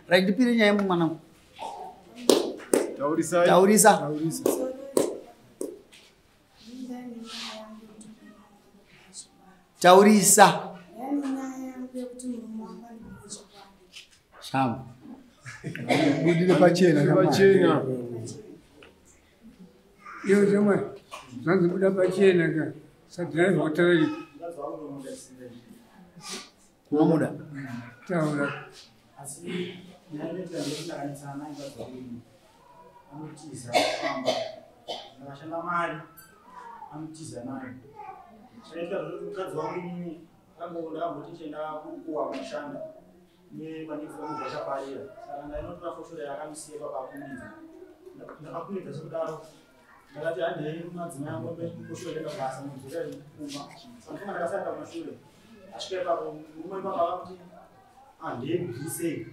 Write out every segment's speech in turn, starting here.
Right, ndipire nyaya mwana. Taurisa. Taurisa. Taurisa. Taurisa. Sham. Budire pachena. Pachena. Iyo shamwari, zvanzi buda pachena ka. Sadhiraivha kutarika. Unomuda? Taura. Asi nyaya inoita ndekuti mukadzi wangu anotiza kufamba. Ndakashanda mari anotiza nayo. Chakaita zvekuti mukadzi wangu inini ndakamboti ndichienda kurukuwa kunoshanda nepandifunga chaparira. Saka ndainotora foshoro yaakandisiya papakumidza. Ndakakumidza sekudaro. Ndakati handei madzimai angu foshoro enda kubasa mudzokera kumba. Saka ndifunga ndakasarira kumashure. Asvika ipapo murume ipapo akamuti handei sei.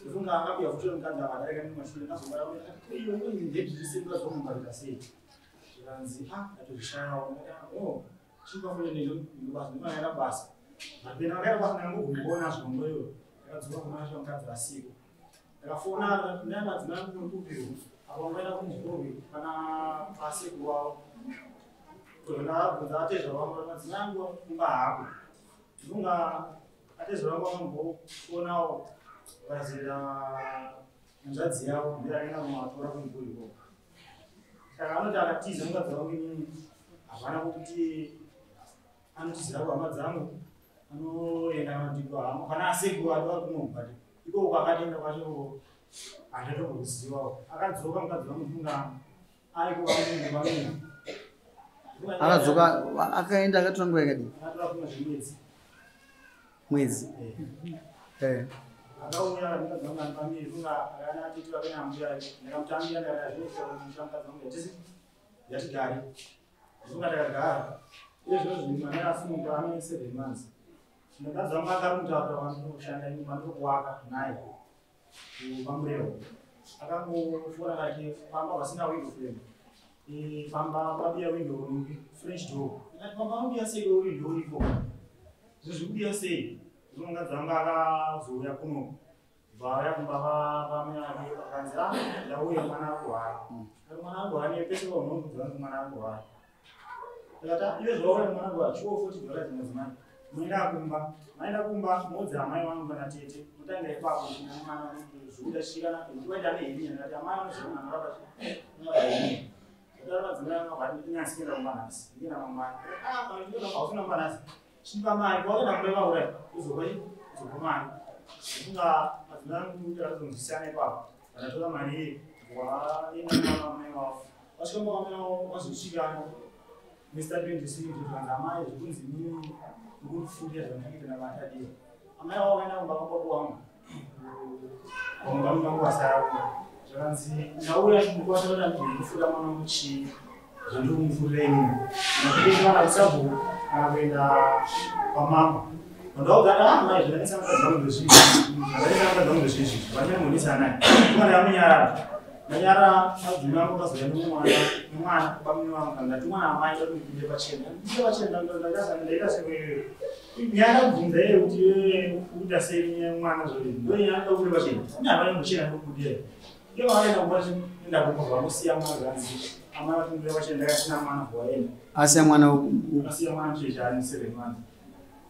Ndifunga akapiwa foshoro mukadzi akadarika nemumashure ndazobara kuti iyo ndebvisei mukadzi wangu mbarika sei. Zvikanzi ah ndatozvishayawo. Ndakati oh chipa foshoro ndobasa ndimakaenda basa. Mapena vakaenda basa ndakangogumboona zvombo iyoyo. Ndakadzoka kumashure mukadzi asiko. Ndakafona nemadzimai angu kupiwa apo vangoenda kunzvimbo kana pasekuru wavo. Ndakabvunza atezvara vangu madzimai angu kumba hako. Ndifunga atezvara vangu vakambofonawo vakazorera hanzvadzi yavo ndiye akaenda kunovatora kunzvimbo ikoko. Saka anoti akatiza mukadzi wangu inini havana kuti anotizira kuhama dzangu anoenda kana kana asekuru ati kuno but ikoko akatoenda kwacho handatombokuzivawo. Akadzoka mukadzi wangu ndifunga ariko pamwe. Akadzoka akaenda akatora nguva yakadii? Akatora funga zvemwedzi. Mwedzi. Eh. Akauya mukadzi wangu ari pamiri funga akana atete vake nambuya ndakamutambira ndakati zvinoita musha mukadzi wangu yatisi yatigare. Ndifunga takagara. Izvozvo mwana asununguka ane 7 months. Mukadzi wangu akarumutaura kwandinoshanda ini kwandinokuwaka naye paMurewo. Akangofona akati pamba pasina window frame. Pamba pabiya window French door. Ndikati pamba pabiya sei window uripo? Zviri kubiya sei? Zvino mukadzi wangu akazouya kuno. Bva kumba pamai ake akanzi ah ndauya mwana arkurwara. Ndikati mwana arkurwara nei pese paunondibvunza kuti mwana arkurwara. Ndikati iwe zvauri mwana arkurwara chiwo $40 madzimai. Munoenda kumba, maenda kumba moudza amai vangu kana tete motanga ipapo mwana zvikuda chikana ndikuenda neheniya. Ndikati amai vanoziva mwana arapa unorapa heniya. Ndakati madzimai vangu vakati nhasi kuenda kumba nhasi ndikuenda mangwana. Ah ndikuenda hausina kumba nhasi. Chipa mari kwakaenda kumba ipapo uzopa uzopa mari. Ndifunga madzimai angu takazonzwisisana ipapo. Vandatora mari iyi waenda namai vavo. Vasvika kumba kwamai vavo vazosvikana. Mr. 26 zvikanzi amai zvekunzi inini ndikufundira zvandakaita navatadiwa. Amai vavo vakaenda kumba kwababa wangu. Vamwe vangu vasara kumba. Zvakanzi ndauya ndikwanisa kuti ndikufura mwana wangu chii zvandiri kumufurira inini. Ndakuti kana kusabhuku kana kuenda kwamambo. Ndaugara ah mai zvakanetsa mukadzi wangu ndezvizvi. Zvakanetsa mukadzi wangu ndezvizvi. Vanyambonetsa naye. Kuma ndamunyarara. Ndanyarara madzimai angu akazouya nemwana nemwana bamwe vangu kana ndati mwana amai ndati ndipinde pachena. Ndipinde pachena ndaita sei nyaya ndakubvunza iye kuti ukuita sei mwana zvodini. Ndo nyaya ndakubuda pachena. Ine havana muchena ndokubudira. Iyo vakaenda kumba enda kumba vangosiya mwana zvanzi. Amai vati ndipinde pachena ndakasina mwana waenda. Asiya mwana Asiya mwana mucheche ane 7 months.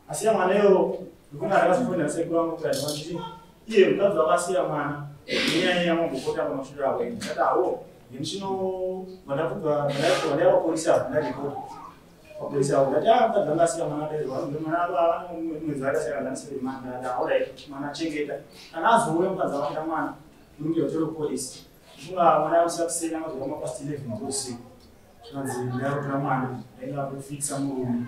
Asiya mwana iyo ndikunga ndakazofonera sekuru vangu kuti nditi iye mukadzi wakasiya mwana nenyaya yamambopota pamashure ako ende. Ndati awo ndichino vandakubva vandaiva papolisi apo ndaripota. Papolisi apo ndati ah mukadzi wanga asiya mwana dai mwana mwedzi wakasiya kana 7 months. Ndati alright mwana chengeta. Kana azouya mukadzi wakaita mwana unonge utore kupolisi. Ndifunga mwana akusiya kuseni akazouya mapast 11 dzousiku. Zvikanzi ndakutora mwana ndaenda kufikisa murume.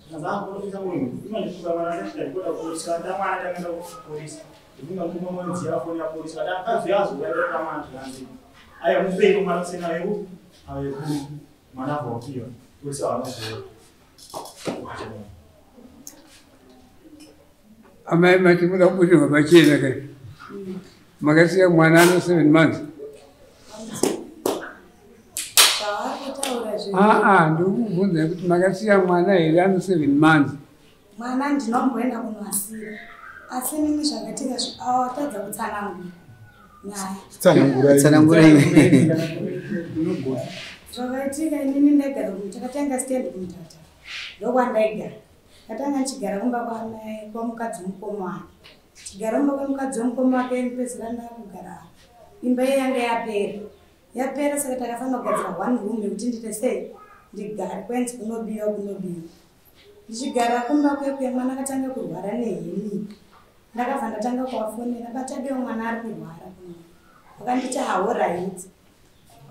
Zvikanzi ah kunofikisa murume. Ima ndifunga mwana asati ndaripota kupolisi kana ndamwana tangaenda kupolisi. Ndifunga murume mwedzi yafonera polisi kati akadzi azouya ndatora mwana zvikanzi aya mupei mwana kuseni ayeku ayeku mwana abva wapiwa. Polisi havanoziva. Amai mati muda kubudirwa pachena kai. Makasiya mwana ano 7 months. Zvavari kutaura zve Aa, ndikubvunza kuti makasiya mwana here ano 7 months. Mwana ndinomboenda kunoasira. Asi nini zvakaitika awatadza kutsanangura nyaya. Tsanangura iwe. Zvakaitika inini ndaigara takatanga stand kumutata. Ndokwandaigara. Ndatanga ndichigara kumba kwamai kwamukadzi wemukoma wake. Chigara kumba kwemukadzi wemukoma wake ndipedzisira ndakugara. Imba iya yanga yapera. Yapera saka takafanira kugadzira one room yekuti ndiite sei ndigare kwenzi kunobiwa kunobiwa. Ndichigara kumba kuya mwana akatanga kurwara neheni. Ndakabva ndatanga kuvafonera batadiwa mwana ari kurwara kuno. Vakanditi alright.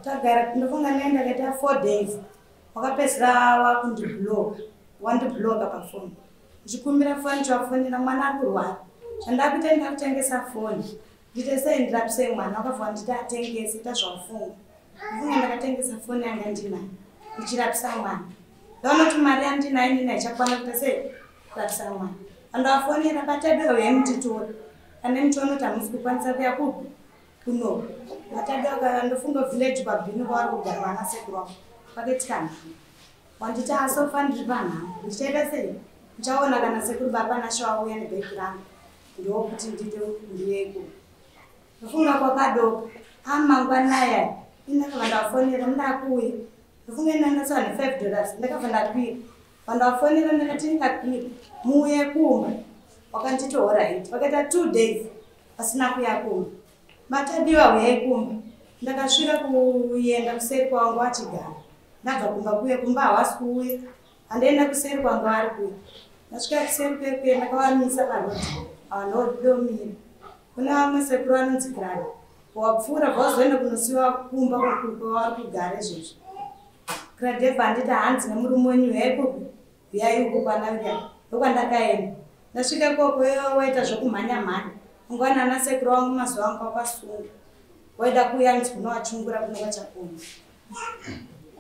Tagara ndofunga naye ndakaita 4 days. Wakapedzisira wakundibloka. Wandibloka pafoni. Ndichikumbira foni chivafonera mwana ari kurwara. Zvandakuita ndakutengesa foni. Ndite sei ndirapise mwana wakabva wanditi atengese ita zvawafunga. Ndifunga ndakatengesa foni yanga ndinayo. Ndichirapisa mwana. Ndaona kuti mari yandinayo inini haichakwana kuita sei kurapisa mwana. Andawafonera batadiwa uyai mutitora. Kana muchiona kuti hamusi kukwanisa kuya kupi kuno. Batadiwa ndofunga village kwabhini kwavari kugara vana sekuru wavo. Kwakaitika nhamo. Wanditi asofa ndiri panhamo. Ndichaita sei? Ndichaona kana sekuru baba Nashe vauya nebhegi rangu. Ndokuti ndite ndiyeko. Ndofunga kwakadoka. Amangwanaya ndakabva ndafonera muda kuuya. Ndofunga ndandaswa ne$5 ndakabva ndakwira. Pandafonera ndakati ndakwira muuye kumba. Wakanditi alright. Vakaita 2 days pasina kuuya kumba. Matadiwa uyai kumba. Ndakasvika kuenda kuseri kwangu achigara. Ndabva kumba kuya kumba havasi kuuya. Handaenda kuseri kwangu vari kuuya. Ndasvika kuseri kuya ndakavamisa parodi. Havandomira. Kuna vamwe sekuru vanonzi Gradi. Wapfuura vazoenda kunosiwa kumba kwavari kugara izvozvo. Gradhebha handiti hanzi nemurume wenyu uyai kupi? Uyai uko kwanauya. Ndokwandakaenda. Ndasvika ikoko waita zvokumhanya mhanya. Mangwana ana sekuru vangu mazuva angu akasunga. Waida kuuya hanzi kunovachungura kuno kwachakoma.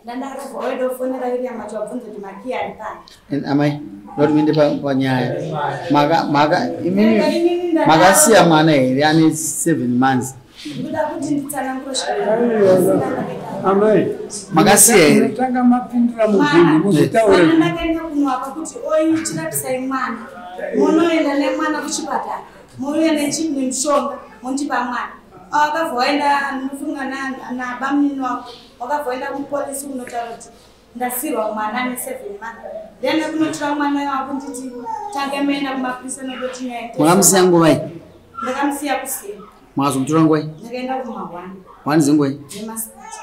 Ndandarovha waida kufonera William achivabvunza kuti makiyi ari pai. Amai, ndoti muende panyaya. Maka imimi makasiya mwana here ane 7 months? Ndikuda kuti nditsanangure zvakanaka. Amai, Makasiya here? Munotanga mapindura mubvunzo muzotaura. Mwana ndakaenda kunovapa kuti oichirapisai mwana. Munoenda nemwana kuchipatara. Muuye nemushonga mundipa mwana. Wakabva waenda ndinofunga nabamunini wako. Wakabva waenda kupolisi kunotaura kuti ndasirwa mwana ane 7 months. Ndaenda kunotora mwana wako nditi tange maenda kumapurisa nokoti nyaya. Makamusiya nguvai? Ndakamusiya kuseni. Makazomutora nguvai? Ndakaenda kuma1 1 dzenguvai? nemasikati.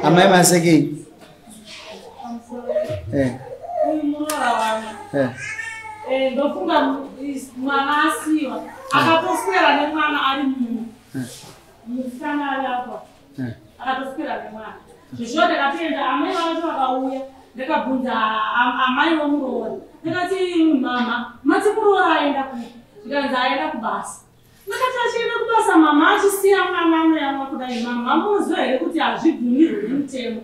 Amai masekei? Uyu muroora wangu. Ndofunga mwana asiwa. Akatoswera nemwana ari muno. Musikana ari apa. Akatoswera nemwana. Zvishuwa ndakatoenda amai vacho vakauya. Ndakabvunza amai vomuroora. Ndakati mama, mati muroora aenda kupi? Zvikanzi aenda kubasa. Ndakati achienda kubasa mama achisiya mwana anoyamwa kudai mama munoziva here kuti hazvibvumirwi nemutemo.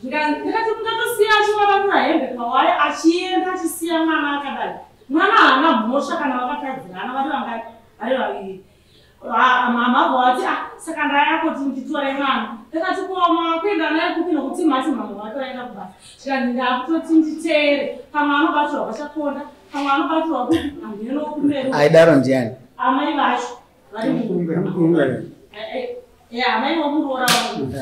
Ndakati mungatosiya achiwaranura hembe pawaya achienda achisiya mwana akadai. Mwana haana mhosva kana vakatadzirana vari vangani vari vaviri. Mama vati saka ndaya kuti nditore mwana. Ndakati koma kuenda naye kupi nokuti mati mama vake vaenda kubasa. Zvikanzi ndakutoti nditeere pamwe anobatirwa kwachakonda pamwe anobatirwa kupi handino kumberi. Aidaro ndiani? Amai vacho vari Mukunga. Amai vomuroora wangu.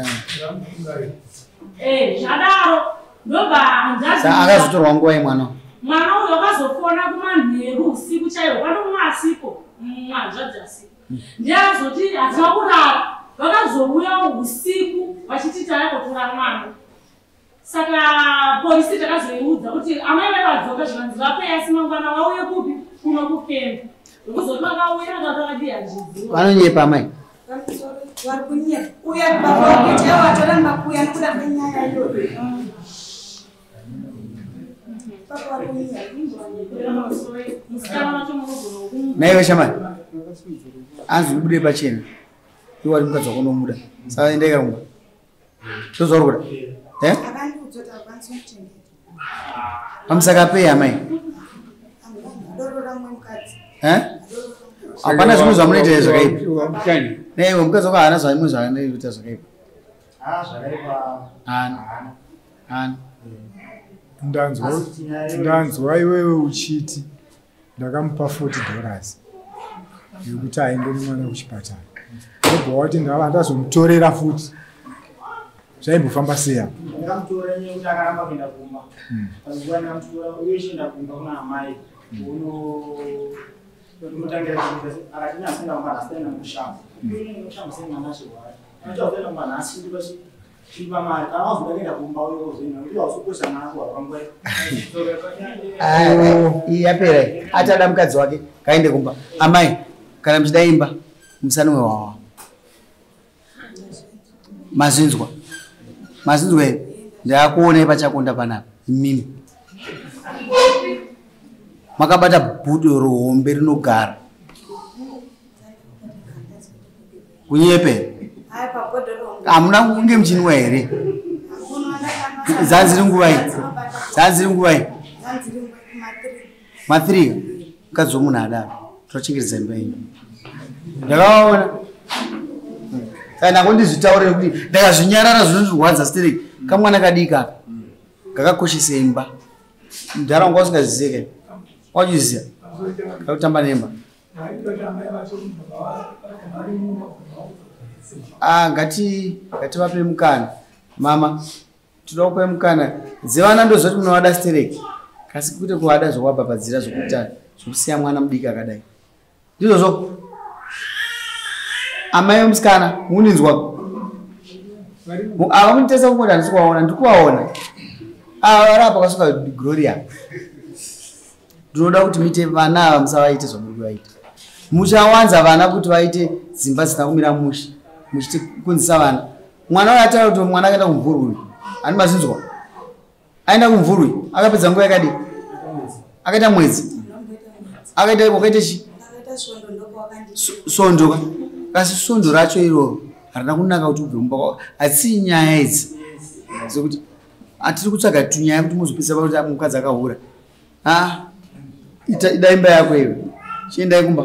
Zvadaro ndobva hanzvadzi. Akazotorwa nguvai mwana? Mwana uyu akazofona kumanheru usiku chaiwo pane mumwe asipo mwanzvadzi asipo. Ndiye azoti hatina kurara vakazouya usiku vachiti taya kutora mwana. Saka polisi takazoiudza kuti amai vai vadzoka zvikanzi vapei asi mangwana vauye kupi kuno kufemba. Ndokuzoti vakauya vakati vakadii hazvizivi. Vanonyepa amai? Vari kunyepa. Uya baba wake chaiwo atoramba kuuya nekuda kwenyaya iyoyo. Baba vari kunyepa. Musikana wacho munogona kumu. Naiwe shamani? Anzi ubude pachena. Iwe wari mukadzi wako unomuda. Saka endai kumba. Ndozvauri kuda? Akandiudza kuti hakwanisi kumuchengeta. Pamusaka pei amai? Adorora mumwe mukadzi. Hapana zvimwe zvamunoita here zvakaipa? Wamuchani. Naiwe mukadzi wako haana zvimwe zvaanoita zvakaipa. Zvakaipa. Haana. Haana. Ndanzwa iwewe uchiti Ndakamupa $40 yekuti aende nemwana kuchipatara. Ndobva wati ndava ndazomutorera futi. Zvaimbofamba sei apa? Ndakamutora nyaya yekuti akaramba kuenda kumba. Pazuva ndakamutora uye chienda kumba kuna amai. Unotangira akati nhasi ndakumba nhasi ndaenda kushambo. Kushambo sei mwana achirwara. Anotaura kuenda kumba nhasi chipa mari kana wazoda kuenda kumba uye uzoenda nekuti hauzokosa mwana kurwara panguva iyi yapera. Atada mukadzi wake kaende kumba. Amai, kana muchida imba musanwe wawa. Mazinzwa. Mazinzwa here? Ndakuonai pachakonda panapa imimi. Makabata bhudo rohombe rinogara. Kunyepe. Hamuna kunge muchinwa here? Zanziri nguva iyi. Zanziri nguva iyi. Ma3. Mukadzi womunhu adaro. Tochengetedza imba yenyu. Ndakaona. Saka ndakondizvitaurire kuti ndakazvinyarara zvinondirwadza stereki. Kamwana kadiki aka. Kakakoshesa imba. Mudhara wanga usingazvizive kai. Wachiziva. Kakutamba nemba. Ngativape mukana. Mama, toda kupa mukana. Dzevana ndoziva kuti munovada stereki. Kasi kwete kuvada zvokuvabhabhadzira zvokuita zvokusiya mwana mudiki akadai. Ndizvozvo. Amai vemusikana, muninzwa. Ava munitesa kungoti handisi kuvaona, ndiri kuvaona. Ava vari apa kwasuka Gloria. Ndinoda kuti muite vana ava musavaite zvamuri kuvaita. Muchawanza vana kuti vaite dzimba dzisina kumira mushe. Muchitikunzisa vana. Mwana uyu ataura kuti mwana akaenda kumvurwi. Ani mazinzwa? Aenda kumvurwi, akapedza nguva yakadii? Akaita mwedzi. Akaita wakaita chi? Sondo ka. Kasi sondo racho iroro harina kunaka kuti ubve mumba kwako. Hatisi nyaya idzi. Dzekuti hatiri kutsvaga tunyaya kuti muzopedzisa pakuti mukadzi akahura. Ida imba yako iwe. Chiendai kumba.